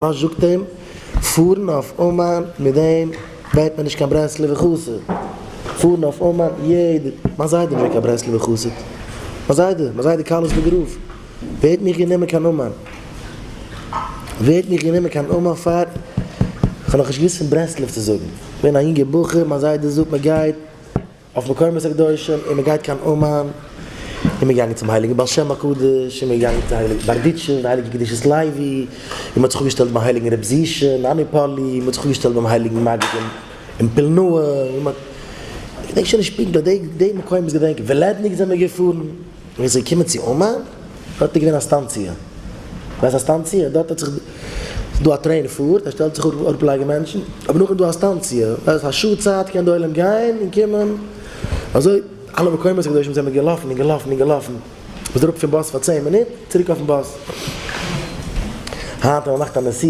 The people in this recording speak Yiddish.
מוהראש זאגט אים, פארן אויף אומאן מיט דעם ווערט מען נישט קיין ברסלב'ער חסיד, פארן אויף אומאן יעדער, מיין זיידע איז נישט געווען קיין ברסלב'ער חסיד, מיין זיידע, מיין זיידע קארלסבורגער רב, ווער האט מיך גענומען קיין אומאן? ווער האט מיך גענומען קיין אומאן פאר? איך האב נאכנישט געוואוסט פון ברסלב צו זאגן, געווען א יונגער בחור, מיין זיידע זאגט מען גייט אויף מקומות הקדושים און מען גייט קיין אומאן, און מען געגאנגען צום הייליגן בעל שם הקדוש, און מען געגאנגען צו הייליגן בארדיטשוב, די הייליגע קדושת לוי, און מען האט זיך אפגעשטעלט ביים הייליגן רב זישע אין אניפאלי, און מען האט זיך אפגעשטעלט ביים הייליגן מגיד אין פילנאה, און מען האט, איך געדענק שוין נישט פונקטליך די די מקומות געדענק איך, וועלעדניק זענען מיר געפארן, און ווען ס'איז געקומען צו אומאן, דארט איז געווען א סטאנציע, ווייסט א סטאנציע? דארט האט זיך. ס'איז דא א train פארט, ער שטעלט זיך אפ אראפלייגן מענטשן, אבער נאכדעם איז דא א סטאנציע, ווייסט א שעה צייט קען די עולם גיין און קומען, אזוי אלע מקומות הקדושים זענען מיר געלאפן און געלאפן און געלאפן, מ'איז אראפ פון באס פאר צען מינוט, צוריק אויפן באס. היינט ווען מ'מאכט א נסיעה.